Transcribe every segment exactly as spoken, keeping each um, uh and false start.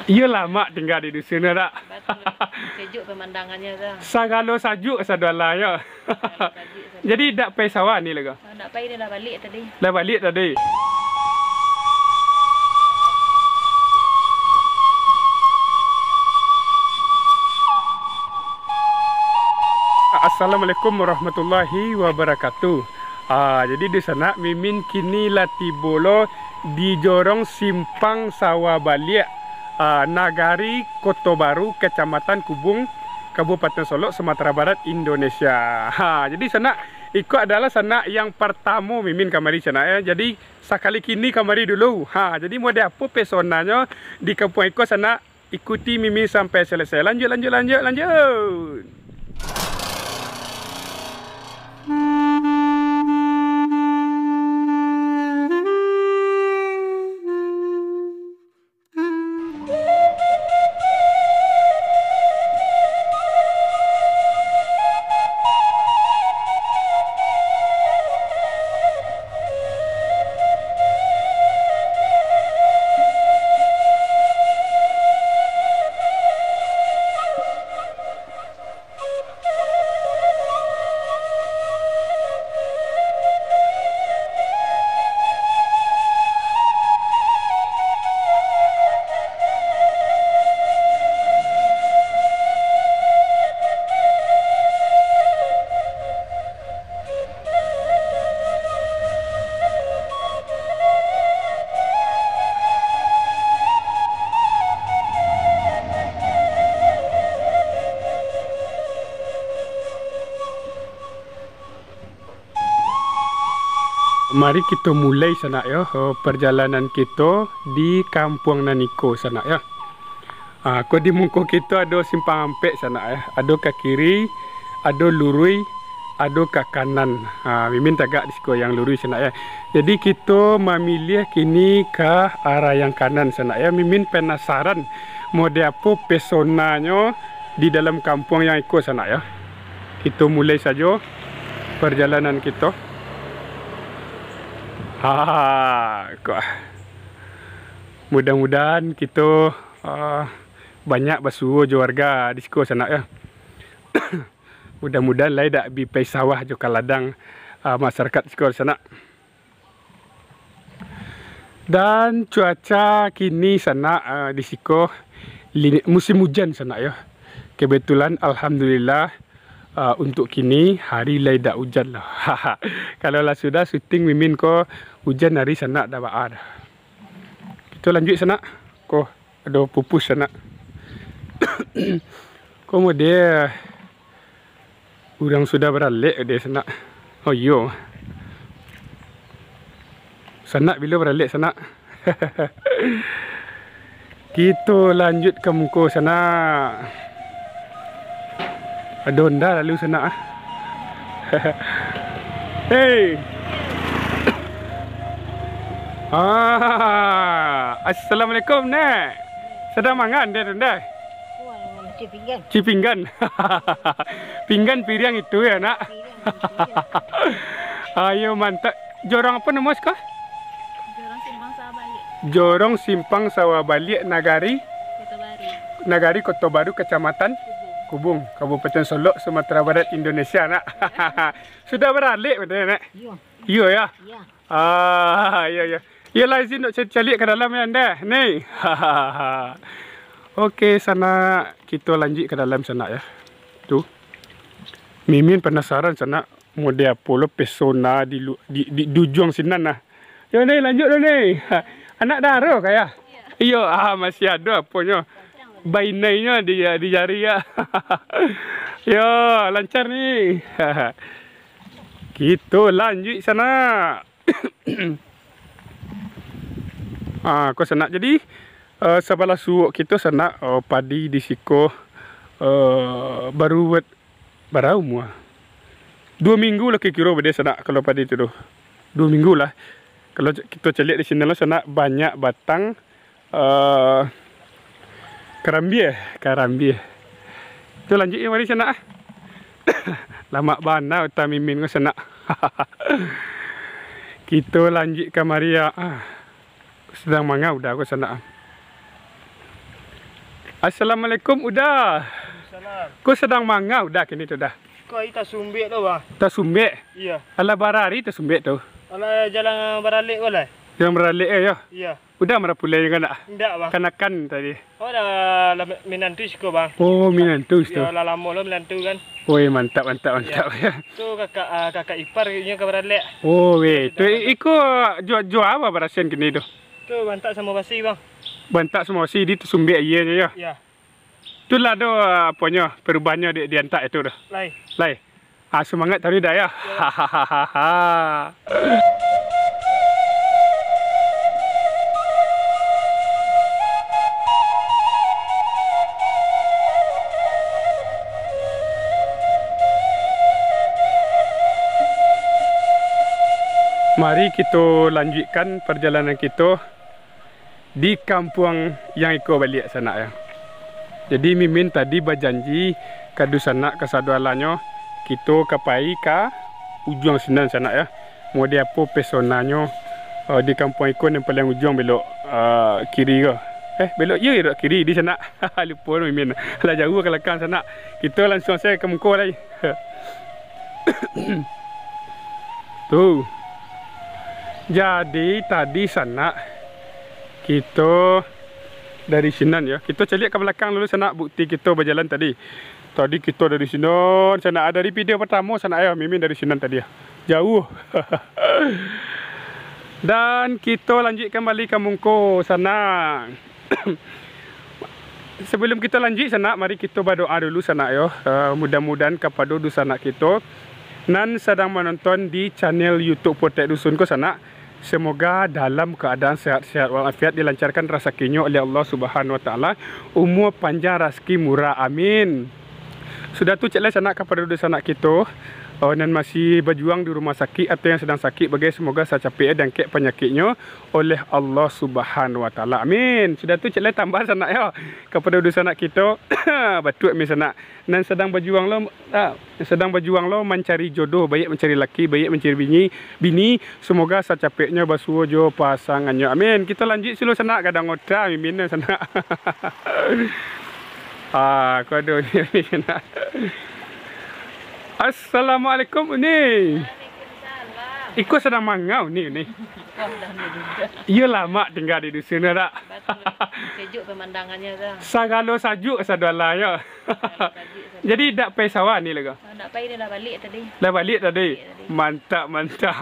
Iyo lamak tingga di dusun tu, dak? Batul. Sejuk pemandangannyo tu. Sagalo sajuk sado alah, yo. Sagalo sajuk sado. Jadi, dak pai sawah ni lai ko? Ah, dak pai, dah baliak tadi. Dah baliak tadi. Assalamualaikum warahmatullahi wabarakatuh. Ah, jadi di sanak, Mimin kini lah tibo lo di jorong Simpang Sawah Baliak, ah, Nagari Koto Baru, Kecamatan Kubung, Kabupaten Solok, Sumatera Barat, Indonesia. Ha, jadi sanak, iko adalah sanak yang partamo Mimin kamari sanak, yo. Jadi sakali kini kamari dulu. Ha, jadi model apo pesonanyo di kampuang iko sanak, ikuti Mimin sampai selesai. Lanjut, lanjut, lanjut, lanjut. Mari kito mulai sanak yo, eh, perjalanan kito di kampuang nan iko sanak yo. Ah, ko di muko kito ado simpang ampek sanak yo. Ado ka kiri, ado luruih, ado ka kanan. Ah, Mimin tagak di siko yang luruih sanak yo. Jadi kito mamiliah kini ka arah yang kanan sanak yo. Mimin penasaran model apo pesonanyo di dalam kampuang yang iko sanak yo. Kito mulai sajo perjalanan kito. Ha, kok. Mudah-mudahan kito, ah, banyak basuo jo warga di siko sanak yo. Mudah-mudahan lai dak bi pai sawah jo ka ladang, ah, masyarakat siko sanak. Dan cuaca kini sanak, eh, di siko lini, musim ujan sanak yo. Kebetulan alhamdulillah, eh, untuk kini hari lai dak ujan lah. Kalau lah sudah syuting Mimin ko ujan hari sanak dak baa dah. Kito lanjuik sanak. Ko. Ado pupus sanak. Komo deh. Urang sudah baralek deh sanak. Oh iyo. Sanak bilo baralek sanak. Kito lanjut ka muko sanak. Ado Honda lalu sanak ah. Hei. Ah, assalamualaikum, Nek. Sadang mangan deh, Nek? Wah, cuci pinggan. Cuci pinggan. Pinggan piriang itu ya, Nak? Piriang, piriang. Ayo, mantap. Jorong apa nama siko? Jorong Simpang Sawah Baliak. Jorong Simpang Sawah Baliak, Nagari? Koto Baru. Nagari Koto Baru, Kecamatan? Kubung. Kubung, Kabupaten Solok, Sumatera Barat, Indonesia, Nak. Sudah baralek, betul, Nak? Iyo. Iyo, ya? Iyo. Ah, iyo, iyo. Iyolah, izin dok caliak ka dalam, ya, Ndeh. Ni. Oke, sanak, kito lanjuik ka dalam, sanak, ya. Tu. Mimin panasaran, sanak, model apo lo pesona di lu-, di, di, di ujuang sinan, nah. Yo, ni, lanjuik lo, ni. Anak daro, kah? Iyo, ah, masih ado aponyo. Bainainyo di, di jari, ya. Yo, lancar, ni. Kito lanjuik, sanak. Ah, ko sanak. Jadi, eh, sabalah suok kito sanak, eh, padi di siko, eh, baru buek bara umua. Duo minggu lah kiro-kiro bade sanak kalau padi tu doh. Duo minggu lah. Kalau kito caliak di siko lo sanak, banyak batang eh, karambia, karambia. Tu lanjuik yo mari sanak ah. Lamak bana utak Mimin ko sanak. Kito lanjuik ka mari ya. Ah. Sadang mangau dah ko sanak ah. Assalamualaikum, Uda. Salam. Ko sadang manga Uda kini tu, Da? Ko ari tasumbek tu, Bang. Tasumbek? Iyo. Alah bara ari tasumbek tu? Alah jalan baralek ko lah. Jalan baralek, eh, yo? Iyo. Uda marapulai juo nak? Indak, Bang. Kanakan tadi. Oh, lah, lah minantu siko, Bang. Oh, minantu situ. Iyo, lah lamo lo minantu kan. Woi, mantap, mantap, mantap. Iyo. Tu kakak, ah, kakak ipar inyo ka baralek. Oh, weh. Tu iko jua, jua apo barasian kini tu? Tu bantak samo basi, Bang. Bantak samo basi, di tasumbek ayie nyo, yo? Iyo. Tu lah ado, aponyo, perubahannyo di, di antak itu tu. Lai. Lai. Ah, sumangaik taruih, Da, yo. Yo. Mari kito lanjuikkan parjalanan kito di kampuang yang iko baliak, sanak, yo. Jadi, Mimin tadi bajanji ka dunsanak kasadoalahnyo, kito ka pai ka ujuang sinan, sanak, yo. Model apo pesonanyo, eh, di kampuang iko nan paliang ujuang belok, eh, kiri ko. Eh, belok iyo, belok kiri di sanak. Lupo Mimin. Lah jauah ka balakang sanak. Kito lansuang sajo ka muko lai. Tu. Jadi, tadi sanak kito dari sinan, yo. Kito caliak ka balakang dulu sanak, bukti kito bajalan tadi. Tadi kito dari sinan, sanak, dari video partamo sanak, yo, Mimin dari sinan tadi, yo. Jauah. Dan kito lanjuik kambali ka muko sanak. Sabalum kito lanjuik sanak, mari kito badoa dulu sanak, yo. Eh, mudah-mudahan kapado dunsanak kito nan sadang manonton di channel YouTube Potek Dusun ko sanak, semoga dalam keadaan sehat-sehat walafiat, dilancarkan rasakinyo oleh Allah Subhanahu Wa Taala, umua panjang, rasaki murah, amin. Sudah tu, cek lai sanak kapado dunsanak kito, eh, nan masih bajuang di rumah sakik atau yang sadang sakik, bagai semoga sacapeknyo diangkek panyakiknyo oleh Allah Subhanahu Wa Taala. Amin. Sudah tu, cek lai tambah sanak, yo, kapado dunsanak kito, batuak Mimin sanak, nan sadang bajuang lo, ah, nan sadang bajuang lo mancari jodoh, baiak mancari laki, baiak mancari bini, bini, semoga sacapeknyo basuo jo pasangannyo. Amin. Kito lanjuik silo sanak, gadang ota Mimin sanak. Ah, ko ado Uni sanak. Assalamualaikum, Uni. Waalaikumsalam. Iko sadang manga, Uni, Uni? Wah, dah ni juga. Iyo, lamak tingga di dusun, dak? Batul. Sejuk pemandangannyo tu. Sagalo sajuk sadoalahnyo. Sagalo sajuk sadoalahnyo. Jadi, dak pai sawah ni lai ko? Ah, dak pai, lah baliak tadi. Lah baliak tadi? Baliak tadi. Mantap, mantap.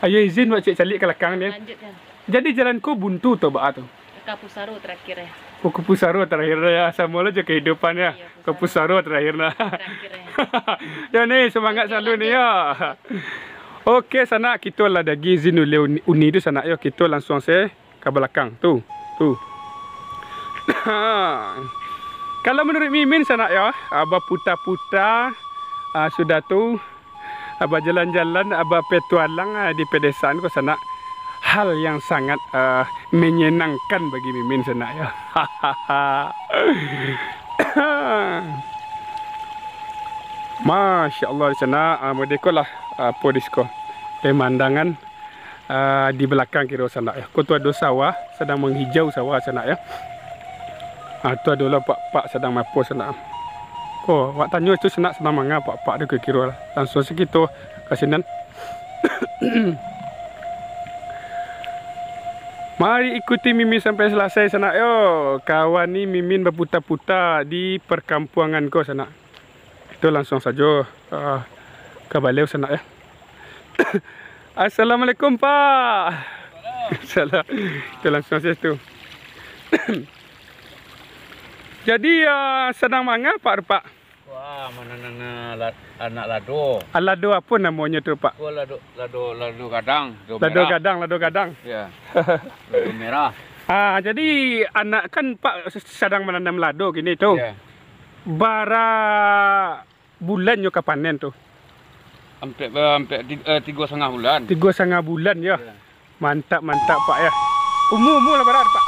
Ayo izin wak cek caliak ka balakang ni. Lanjutkan. Jadi jalan ko buntu atau baa tu? Ka Pusaro terakhir, eh. Oh, ka Pusaro terakhir, yo. Samo lo jo kehidupan, yo. Iyo, ka Pusaro. Pusaro terakhir, nah. Terakhir, eh. Yo, ni, semangat selalu ni, yo. Oke, sanak, kito lah diagiah izin uleh Uni, Uni tu, sanak, yo. Kito lansuang sajo ka balakang. Tu, tu. Kalau menurut Mimin, sanak, yo, ah, baputa-puta, ah, sudah tu, ah, bajalan-jalan, ah, bapetualang, ah, di pedesaan ko sanak, hal yang sangat, ah, menyenangkan bagi Mimin sanak, yo. Masya Allah, di sanak, ah, model ko lah, ah, apo di siko, pemandangan ah, di balakang kiro sanak, yo. Ko tu ado sawah, sadang manghijau sawah sanak, yo. Ah, tu ado lo pak-pak sadang maapo sanak. Ko, wak tanyo tu sanak sadang manga pak-pak tu kiro-kiro lah. Lansuang sajo kito ka sinan. Mari ikuti Mimin sampai salasai sanak, yo. Kawani Mimin baputa-puta di parkampuangan ko sanak. Kito lansuang sajo, ah, ka baliau sanak, yo. Assalamualaikum, Pak. Salam. Kito lansuang sajo tu. Jadi, ah, sadang manga, Pak, Pak? Wah, mananam la-, anak lado. Ah, lado apo namonyo tu, Pak? Oh, lado, lado, lado gadang, lado merah. Lado gadang, lado gadang. Yo. Lado merah. Ah, jadi anak kan Pak sadang mananam lado kini tu. Yo. Bara bulan nyo ka panen tu? Ampek, ampek ti-, eh, tigo satangah bulan. Tigo satangah bulan, yo. Yo. Mantap, mantap, Pak, yo. Umua, umua lah bara, Pak?